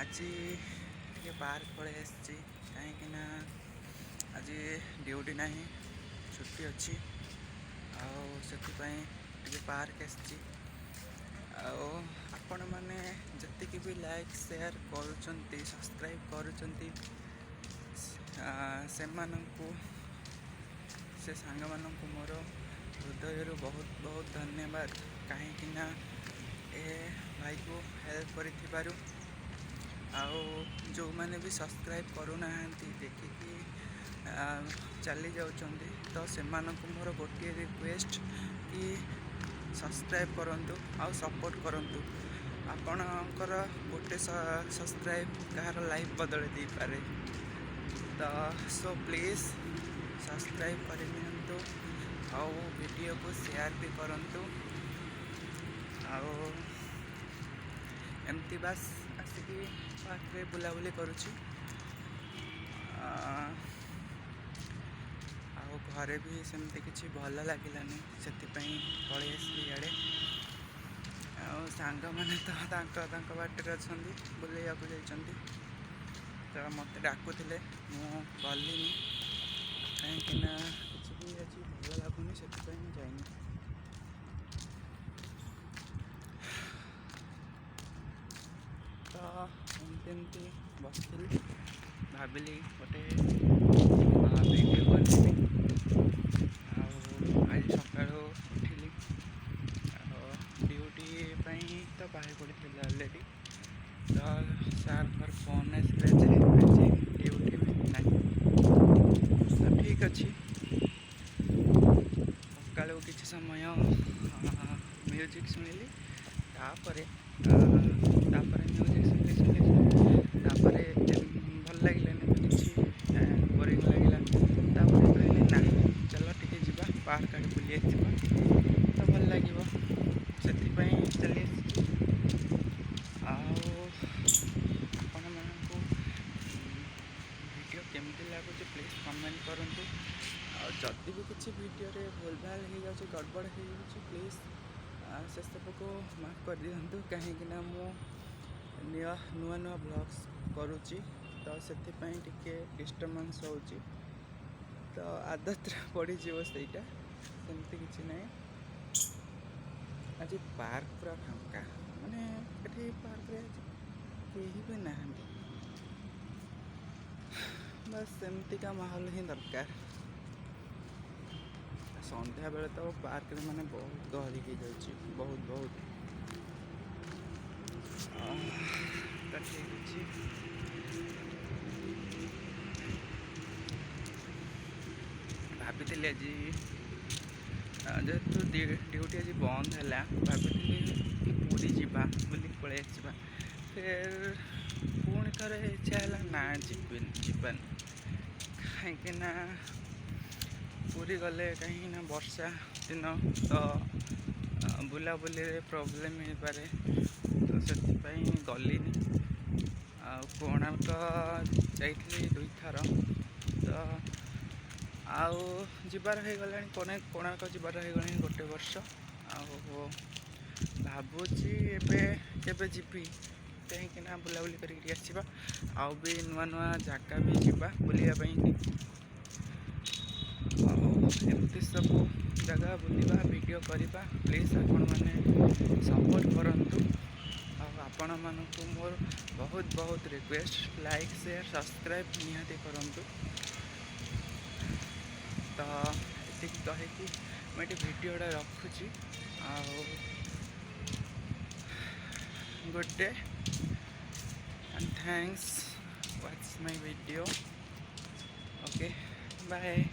ଆଜି ଟିକେ ପାର୍କ ପଳେଇ ଆସିଛି, କାହିଁକିନା ଆଜି ଡ୍ୟୁଟି ନାହିଁ, ଛୁଟି ଅଛି। ଆଉ ସେଥିପାଇଁ ଟିକେ ପାର୍କ ଆସିଛି। ଆଉ ଆପଣମାନେ ଯେତିକି ବି ଲାଇକ୍, ସେୟାର କରୁଛନ୍ତି, ସବସ୍କ୍ରାଇବ୍ କରୁଛନ୍ତି, ସେମାନଙ୍କୁ, ସେ ସାଙ୍ଗମାନଙ୍କୁ ମୋର ହୃଦୟରୁ ବହୁତ ବହୁତ ଧନ୍ୟବାଦ, କାହିଁକିନା ଏ ଭାଇକୁ ହେଲ୍ପ କରିଥିବାରୁ। ଆଉ ଯେଉଁମାନେ ବି ସବସ୍କ୍ରାଇବ୍ କରୁନାହାନ୍ତି, ଦେଖିକି ଚାଲି ଯାଉଛନ୍ତି, ତ ସେମାନଙ୍କୁ ମୋର ଗୋଟିଏ ରିକ୍ୱେଷ୍ଟ କି ସବସ୍କ୍ରାଇବ୍ କରନ୍ତୁ ଆଉ ସପୋର୍ଟ କରନ୍ତୁ। ଆପଣଙ୍କର ଗୋଟେ ସବସ୍କ୍ରାଇବ୍ କାହାର ଲାଇଫ୍ ବଦଳାଇ ଦେଇପାରେ। ତ ସୋ ପ୍ଲିଜ୍ ସବସ୍କ୍ରାଇବ୍ କରିନିଅନ୍ତୁ ଆଉ ଭିଡ଼ିଓକୁ ସେୟାର ବି କରନ୍ତୁ। ଆଉ ଏମିତି ବାସ୍ ଆସିକି ପାର୍କରେ ବୁଲାବୁଲି କରୁଛି। ଆଉ ଘରେ ବି ସେମିତି କିଛି ଭଲ ଲାଗିଲାନି, ସେଥିପାଇଁ ପଳେଇ ଆସିଲି ଇଆଡ଼େ। ଆଉ ସାଙ୍ଗମାନେ ତ ତାଙ୍କ ତାଙ୍କ ବାଟରେ ଅଛନ୍ତି, ବୁଲେଇବାକୁ ଯାଇଛନ୍ତି, ତ ମୋତେ ଡାକୁଥିଲେ, ମୁଁ ଗଲିନି, କାହିଁକିନା କିଛି ବି ଆଜି ଭଲ ଲାଗୁନି, ସେଥିପାଇଁ ମୁଁ ଯାଇନି। ତ ଏମିତି ଏମିତି ବସିଥିଲି, ଭାବିଲି ଗୋଟେ ଭିଡ଼ିଓ ବନେଇବି। ଆଉ ଆଜି ସକାଳୁ ଉଠିଲି ଆଉ ଡ୍ୟୁଟି ପାଇଁ ତ ବାହାରି ପଡ଼ିଥିଲି ଅଲରେଡ଼ି। ତ ସାର୍ଙ୍କର ଫୋନ୍ ଆସିଲା ଯେ ଆଜି ଡ୍ୟୁଟି ବି ନାହିଁ। ତ ଠିକ୍ ଅଛି, ସକାଳୁ କିଛି ସମୟ ମ୍ୟୁଜିକ୍ ଶୁଣିଲି। ତାପରେ ମ୍ୟୁଜିକ୍ ଶୁଣିଲି, ଶୁଣିଲି, ଶୁଣିଲି, ତାପରେ ଭଲ ଲାଗିଲାନି ତ କିଛି, ବୋରିଂ ଲାଗିଲା। ତାପରେ କହିଲି, ନା ଚାଲ ଟିକେ ଯିବା ପାର୍କ ଆଡ଼େ ବୁଲି ଆସିବା, ତ ଭଲ ଲାଗିବ, ସେଥିପାଇଁ ଚାଲି ଆସିଛି। ଆଉ ଆପଣମାନଙ୍କୁ ଭିଡ଼ିଓ କେମିତି ଲାଗୁଛି, ପ୍ଲିଜ୍ କମେଣ୍ଟ କରନ୍ତୁ। ଆଉ ଯଦି ବି କିଛି ଭିଡ଼ିଓରେ ଭୁଲଭାଲ ହେଇଯାଉଛି, ଗଡ଼ବଡ଼ ହେଇଯାଉଛି, ପ୍ଲିଜ୍ ସେସବୁକୁ ମାଫ କରିଦିଅନ୍ତୁ, କାହିଁକିନା ମୁଁ ନୂଆ ନୂଆ ନୂଆ ବ୍ଲଗ୍ସ କରୁଛି, ତ ସେଥିପାଇଁ ଟିକେ ଡିଷ୍ଟର୍ବାନ୍ସ ହେଉଛି। ତ ଆଦତରେ ପଡ଼ିଯିବ ସେଇଟା, ସେମିତି କିଛି ନାହିଁ। ଆଜି ପାର୍କ ପୁରା ଫାଙ୍କା, ମାନେ ଏଠି ପାର୍କରେ ଆଜି କେହି ବି ନାହାନ୍ତି। ବାସ୍, ସେମିତିକା ମାହୋଲ ହିଁ ଦରକାର। ସନ୍ଧ୍ୟାବେଳେ ତ ପାର୍କରେ ମାନେ ବହୁତ ଗହଳି ହେଇଯାଉଛି, ବହୁତ ବହୁତ। ତ ଠିକ୍ ଅଛି। ଭାବିଥିଲି ଆଜି ଯେହେତୁ ଡ୍ୟୁଟି ଆଜି ବନ୍ଦ ହେଲା, ଭାବିଥିଲି କି ପୁରୀ ଯିବା, ବୁଲିକି ପଳେଇ ଆସିବା। ଫେର୍ ପୁଣି ଥରେ ଇଚ୍ଛା ହେଲା, ନା ଯିବିନି, ଯିବାନି, କାହିଁକିନା ପୁରୀ ଗଲେ, କାହିଁକିନା ବର୍ଷା ଦିନ, ତ ବୁଲାବୁଲିରେ ପ୍ରୋବ୍ଲେମ୍ ହେଇପାରେ, ତ ସେଥିପାଇଁ ଗଲିନି। ଆଉ କୋଣାର୍କ ଯାଇଥିଲି ଦୁଇଥର, ତ ଆଉ ଯିବାର ହେଇଗଲାଣି, କୋଣାର୍କ ଯିବାର ହେଇଗଲାଣି ଗୋଟେ ବର୍ଷ। ଆଉ ଭାବୁଛି ଏବେ କେବେ ଯିବି, କାହିଁକିନା ବୁଲାବୁଲି କରିକି ଟିକେ ଆସିବା, ଆଉ ବି ନୂଆ ନୂଆ ଜାଗା ବି ଯିବା ବୁଲିବା ପାଇଁ। ଆଉ ଏମିତି ସବୁ ଜାଗା ବୁଲିବା, ଭିଡ଼ିଓ କରିବା। ପ୍ଲିଜ୍ ଆପଣମାନେ ସପୋର୍ଟ କରନ୍ତୁ। ଆଉ ଆପଣମାନଙ୍କୁ ମୋର ବହୁତ ବହୁତ ରିକ୍ୱେଷ୍ଟ, ଲାଇକ୍, ସେୟାର, ସବସ୍କ୍ରାଇବ୍ ନିହାତି କରନ୍ତୁ। ତ ଏତିକି କହିକି ମୁଁ ଏଠି ଭିଡ଼ିଓଟା ରଖୁଛି। ଆଉ good day and thanks watch my video. Okay, bye.